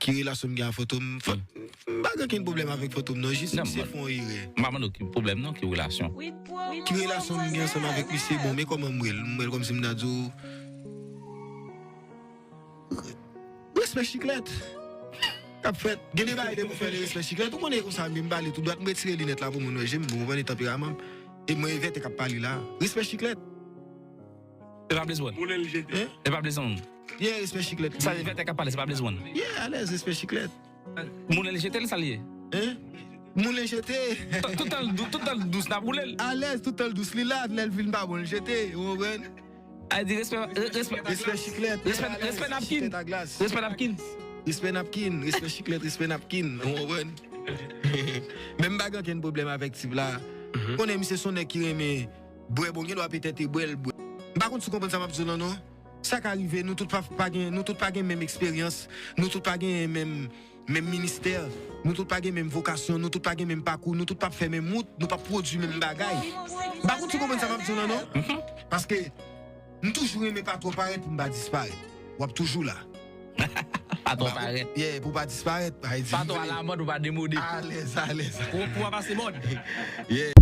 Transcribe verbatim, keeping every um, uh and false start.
Ki relasyon m gen a Fantom? Fan- M pa gen okenn pwoblèm avèk Fantom non, jis misye fè yon erè. M pa mande w ki pwoblèm non, ki relasyon. Ki relasyon m gen ansanm avèk misye? Bon, men kòman m wè l? M wè l kòmsi m ta di w, respè chiklèt. K ap fèt. Gen de bagay depi w fè le respè chiklèt, ou konnen konsa m pale tou dwat, m retire linèt la pou moun wè je m, bon, ou konprann e tanperaman m. E mwen e vètè k ap pale la. Respè chiklèt. E pa Blaze One. Moulen l jete. Hein? E pa Blaze One. Yeah, respè chiklèt. Sa se vètè k ap pale, se pa Blaze One. Yeah, alèz, respè chiklèt. Moulen l jete l, sa l ye? Hein? Moulen jete. Tout tan l dous, tout tan l dous, n ap woule l. Alèz, tout tan l dous, li la, lè l vin pa bon, l jete, ou konprann? A di respè, respè, respè chiklèt. Respè, respè napkin. Respè napkin. Respè napkin, respè chiklèt, respè napkin, ou konprann? Men m pa gen okenn pwoblèm avèk tip la. Konnen misye se yon nèg ki renmen bwè, bon, gen dwa petèt e bwè l bwè. M pa konn si w konprann sa m ap di w lan non. Sa ka rive, nou tout pa, pa gen, nou tout pa gen menm eksperyans, nou tout pa gen menm, menm ministè, nou tout pa gen menm vokasyon, nou tout pa gen menm pakou, nou tout p ap fè menm wout, nou p ap pwodui menm bagay. M pa konn si w konprann sa m ap di w lan non. Paske m toujou renmen pa twò parèt pou m pa disparèt. W ap toujou la. Pa twò parèt. Yeah, pou w pa disparèt, pa di. Pa twò alamòd, pou w pa demode. Alèz, alèz. Pou, pou w pa pase mòd. Yeah.